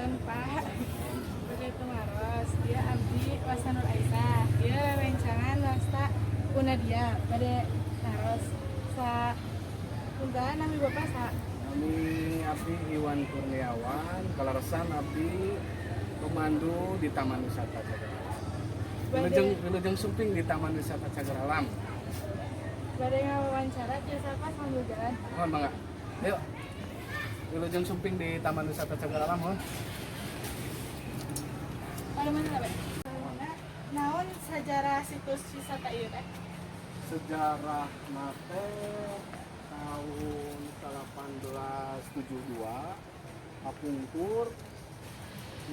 Punten, Pak. Bade tumaros, ieu abdi wasta Nur Aisyah. Ieu rerencangan wasta Unadia bade naros. Sa punten, nami Bapak sa? Kami abdi Iwan Kurniawan, kaleresan abdi pemandu di Taman Wisata Cagar Alam. Wilujeng, wilujeng sumping di Taman Wisata Cagar Alam. Bade ngawawancara, tiasa, Pak, sambil jalan? Mohon, mangga. Ayo. Wilujeng sumping di Taman Wisata Cagar Alam, mohon. Pada mana, Pak? Naon sejarah situs wisata ieu teh? Sejarahna teh tahun 1872 kapungkur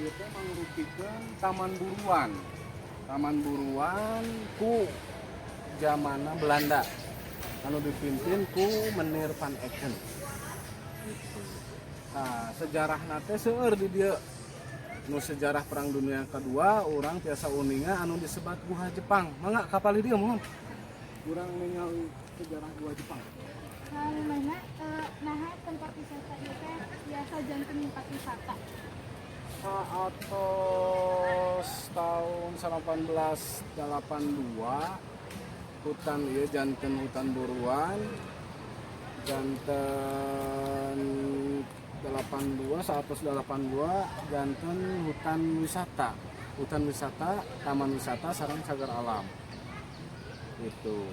ieu teh mangrupikeun taman buruan. Taman buruan ku zamanna Belanda anu dipimpin ku Meneer van Ecken. Gitu. Nah, sejarahna teh seueur di dieu. Nu sejarah Perang Dunia Kedua urang tiasa uninga anu disebat Guha Jepang. Mangga kapalih dieu, mohon. Urang ningali sejarah Gua Jepang. Nah, mana naha tempat wisata ieu teh biasa janten tempat wisata? Saatos tahun 1882 hutan ieu janten hutan buruan, janten 82, 182 janten hutan wisata, hutan wisata, taman wisata sareng cagar alam itu.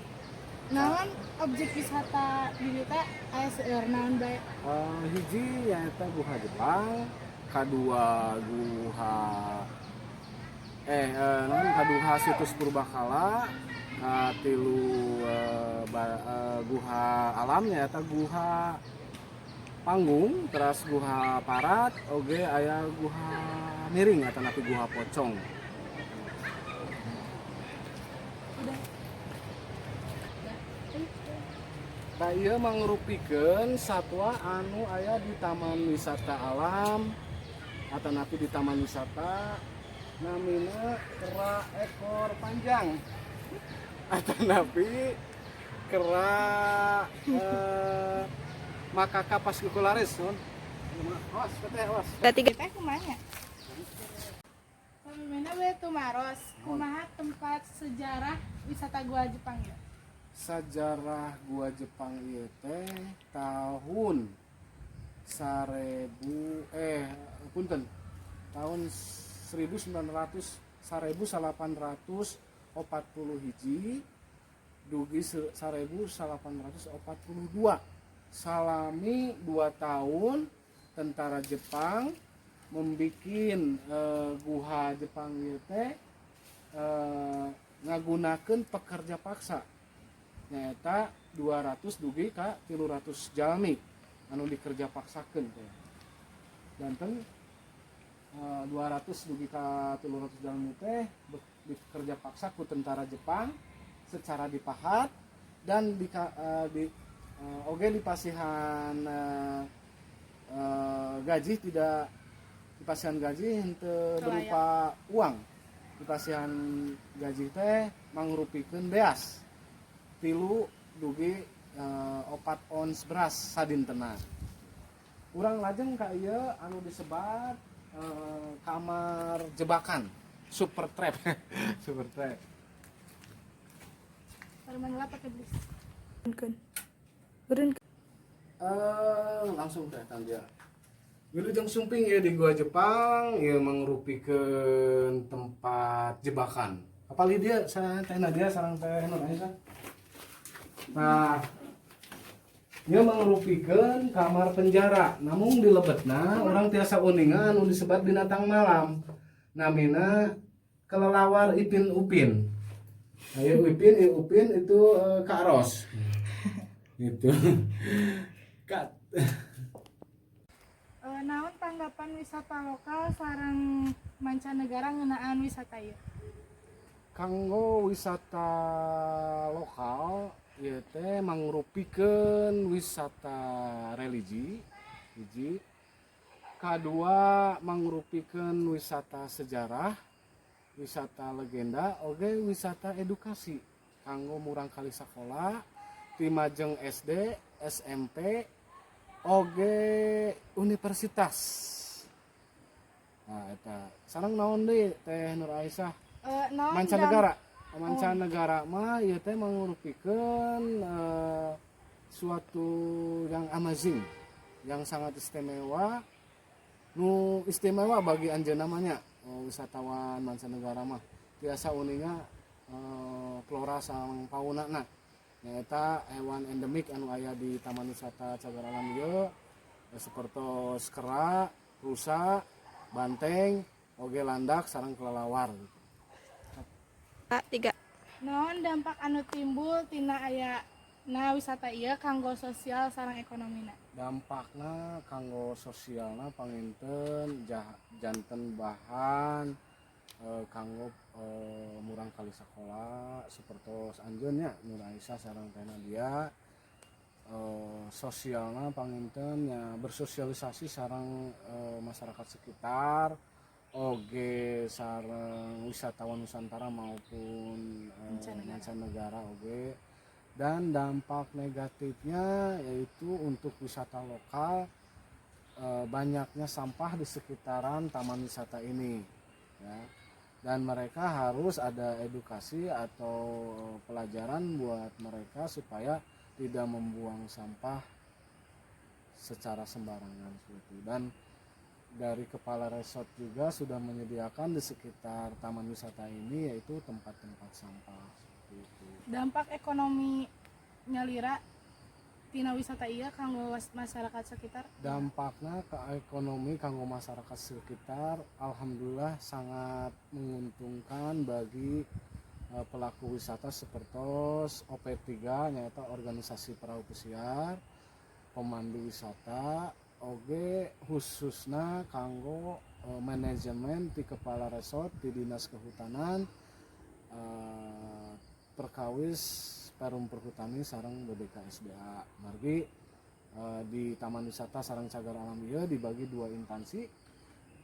Naon objek wisata di dieu teh aya seueur, naon bae? Hiji nyaeta Guha Jepang, kadua guha eh, eh naon, kadua situs purbakala, katilu guha alam nyaeta Guha Panggung, teras Guha Parat, oge aya Guha Miring atanapi Guha Pocong. Udah. Nah, ieu mangrupikeun satwa anu aya di Taman Wisata Alam atanapi di taman wisata, namina kera ekor panjang atanapi kera Macaca fascicularis, nun. Awas, teteh, awas. Tiga teh kumaha? Pamimena we tumaros, kumaha tempat sejarah wisata Gua Jepang ya? Sejarah Gua Jepang ieu teh tahun sarebu eh punten, tahun 1900 1841 dugi 1842, salami 2 tahun tentara Jepang membikin Guha Jepang ieu teh ngagunakeun pekerja paksa, nyaeta 200 dugi ka 300 jalmi anu dikerja paksakeun teh. Janten 200 dugi ka 300 jalmi teh dikerja paksa ku tentara Jepang secara dipahat dan di oge dipasihan gaji, tidak dipasihan gaji henteu berupa uang, dipasihan gaji teh mangrupikeun beas 3 dugi 4 ons beras sadintena. Urang lajeng ka ieu anu disebat kamar jebakan, super trap, super trap. Parmanila pakai blis. Langsung teh tangga. Wilujeng sumping ya di Gua Jepang ya, mangrupikeun tempat jebakan. Apalagi dia saya Teh Nadia sareng Teh Nur Aisyah. Nah, ieu mangrupikeun kamar penjara. Namun di lebetna urang tiasa uninga anu disebat binatang malam. Namina kelelawar Ipin Upin. Nah, ieu Ipin, ieu Upin itu Kak Ros. Gitu. Kak. Naon tanggapan wisata lokal sareng mancanegara ngeunaan wisata ieu? Kanggo wisata lokal ieu teh mangrupikeun wisata religi hiji, kadua mangrupikeun wisata sejarah, wisata legenda, oge wisata edukasi kanggo murangkalih sakola timajeng SD, SMP, oge universitas. Nah, eta sareng naon deui, Teh Nur Aisyah? Naon Mancanegara. Mancanegara mah ieu teh mangrupikeun suatu yang amazing, yang sangat istimewa, nu istimewa bagi anjeunna mah nya, wisatawan mancanegara mah tiasa uninga flora sareng fauna na, nyaeta hewan endemik anu aya di Taman Wisata Cagar Alam ieu, sapertos kera, rusa, banteng, oge landak sareng kelelawar gitu. Tiga. Naon dampak anu timbul tina aya na wisata ieu kanggo sosial sareng ekonomina? Dampakna kanggo sosialna panginten janten bahan kanggo murangkalih sekolah sepertos anjeun nya, Nur Aisyah sareng Teh Nadia. Sosialna panginten nya bersosialisasi sareng masyarakat sekitar, oge sareng wisatawan nusantara maupun mancanegara. Mancanegara oge. Dan dampak negatifnya yaitu untuk wisata lokal, banyaknya sampah di sekitaran taman wisata ini ya, dan mereka harus ada edukasi atau pelajaran buat mereka supaya tidak membuang sampah secara sembarangan seperti itu. Dan dari kepala resort juga sudah menyediakan di sekitar taman wisata ini yaitu tempat-tempat sampah seperti itu. Dampak ekonomi nyalira tina wisata ieu kanggo masyarakat sekitar? Dampaknya ke ekonomi kanggo masyarakat sekitar, alhamdulillah sangat menguntungkan bagi pelaku wisata seperti OP3, nyaeta organisasi perahu pesiar, pemandu wisata, oge khususna kanggo manajemen di kepala resort, di dinas kehutanan, perkawis Perum Perhutani sareng BBK SDA. Margi di Taman Wisata sareng Cagar Alam ieu dibagi dua instansi,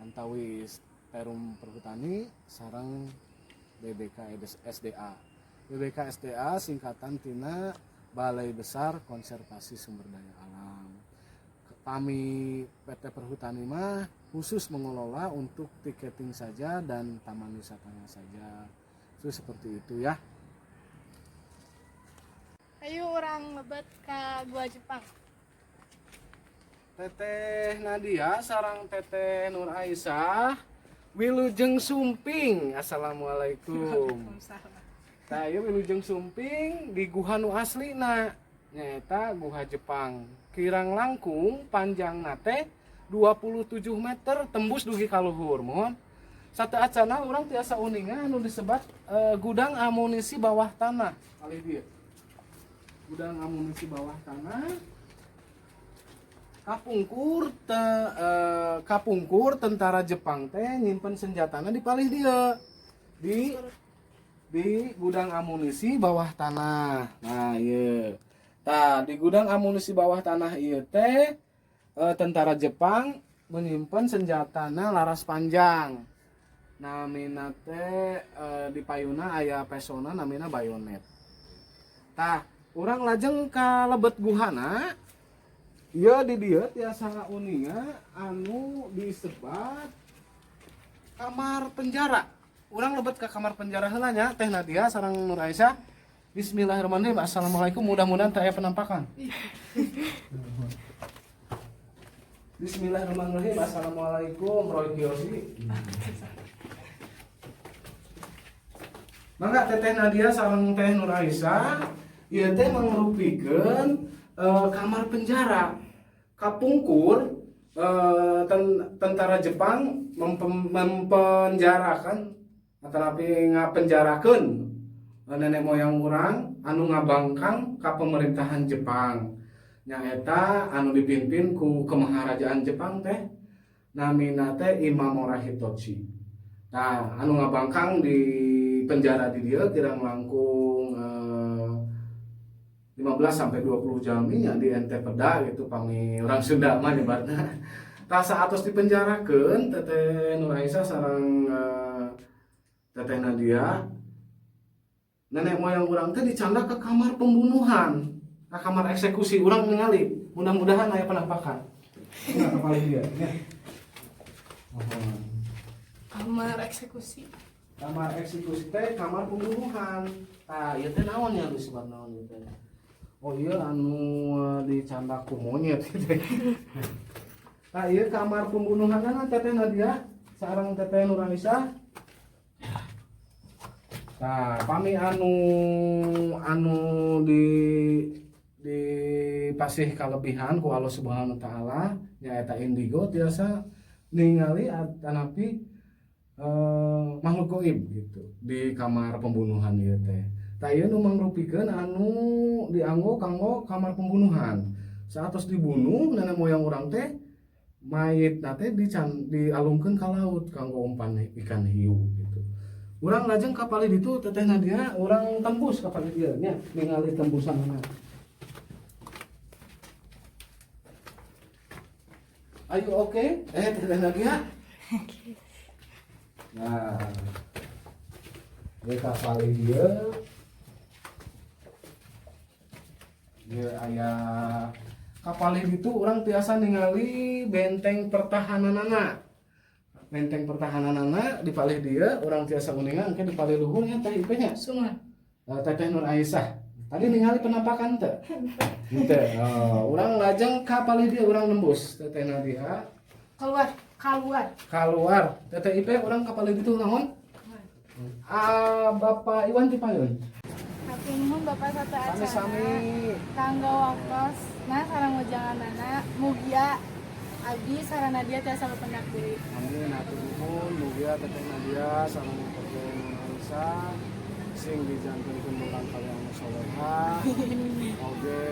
antawis Perum Perhutani sareng BBK SDA. BBK SDA singkatan tina Balai Besar Konservasi Sumber Daya Alam. Kami PT Perhutani mah khusus mengelola untuk tiketing saja dan taman wisatanya saja. Itu seperti itu ya. Ayo urang lebet ka Gua Jepang. Teteh Nadia sareng Teteh Nur Aisyah, wilujeng sumping. Assalamualaikum. Waalaikumsalam. Tah, ieu wilujeng sumping di guha nu aslina, nyaeta Guha Jepang. Kirang langkung panjangna teh 27 meter tembus dugi ka luhur. Mohon sateuacana urang tiasa uninga anu disebat gudang amunisi bawah tanah. Palih dieu gudang amunisi bawah tanah. Kapungkur tentara Jepang teh nyimpen senjatana di palih dieu, di gudang amunisi bawah tanah. Nah, iya. Tah, di gudang amunisi bawah tanah ieu teh tentara Jepang menyimpan senjatana laras panjang. Namina teh di payuna aya pesona namina bayonet. Tah, urang lajeng ka lebet guhana. Ieu di dieu tiasa uninga anu disebat kamar penjara. Urang lebet ke kamar penjara heula nya, Teh Nadia sareng Nur Aisyah. Bismillahirrahmanirrahim. Assalamualaikum. Mudah-mudahan teu aya penampakan. Bismillahirrahmanirrahim. Assalamualaikum. Roy Kiyoshi. Mangga, Teteh Nadia sareng Teh Nur Aisyah, ieu teh mangrupikeun kamar penjara. Kapungkur tentara Jepang mempenjarakan atau ngapenjarakeun nenek moyang urang anu ngabangkang ka pemerintahan Jepang, nyaeta anu dipimpin ku kemaharajaan Jepang teh namina teh Imamura Hitoshi. Nah, anu ngabangkang di penjara di dieu kirang langkung 15 sampai 20 jalmi nya, di ente peda gitu pami orang Sunda mah nyebatna. Tah, saatos dipenjarakeun, Teteh Nur Aisyah sareng Teteh Nadia, nenek moyang urang teh dicandak ke kamar pembunuhan, ke kamar eksekusi. Urang ningali, mudah-mudahan aya penampakan. Enggak kepala dia ya. Mohon. Kamar eksekusi. Kamar eksekusi teh kamar pembunuhan. Tah, ieu teh naon nya, disebut naon ieu teh? Oh iya, anu dicandak ku monyet gitu. Tah, ieu kamar pembunuhan Teteh Nadia sareng Teteh Nur Aisyah. Nah, pami anu anu di pasih kalebihan ku Allah Subhanahu wa Taala, nyaeta indigo, tiasa ningali atanapi makhluk goib gitu di kamar pembunuhan ieu teh. Tah, ieu nu mangrupikeun anu dianggo kanggo kamar pembunuhan. Saatos dibunuh nenek moyang urang teh, mayit teh dialungkeun ka laut kanggo umpan ikan hiu gitu. Urang lajeng ka palih ditu, Teteh Nadia, urang tembus ka palih dieu nya, ningali tembusanna. Ayo, oke. Eh, Teteh Nadia. Nah, ieu ka palih dieu. Ieu aya ka palih ditu urang tiasa ningali benteng pertahananana. Benteng pertahananana di palih dieu urang tiasa uninga engke di palih luhur nya, Teh Ipe nya. Sumur. Teteh Nur Aisyah. Tadi ningali penampakan teu? Henteu. Oh, urang lajeng ka palih dieu, urang nembus, Teteh Nadia. Keluar, keluar. Keluar. Teteh Ipe, urang ka palih ditu naon? Keluar. Ah, Bapak Iwan Tipayun. Hatur nuhun Bapak satu acara. Sami-sami. Kanggo waktos nah sareng wejanganana, mugia abdi sareng Nadia tiasa bependak deui. Amin, hatur nuhun, mugia Teteh Nadia sareng Teteh Nur Aisyah sing dijantenkeun murangkalih anu soleha. Oge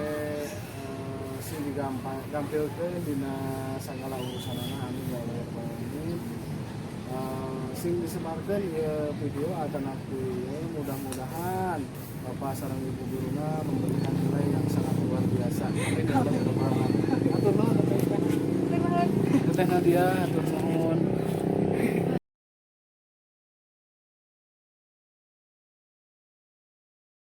sing digampilkeun dina sagala urusanana, amin ya Allah ya Rabbal alamin. Sing disebarkeun ieu video atanapi ieu, mudah-mudahan Bapak sareng Ibu guruna memberikan nilai yang sangat luar biasa. Amin ya Allah ya Rabbal alamin. Hatur nuhun, Teteh. Nuhun. Teteh Nadia, hatur.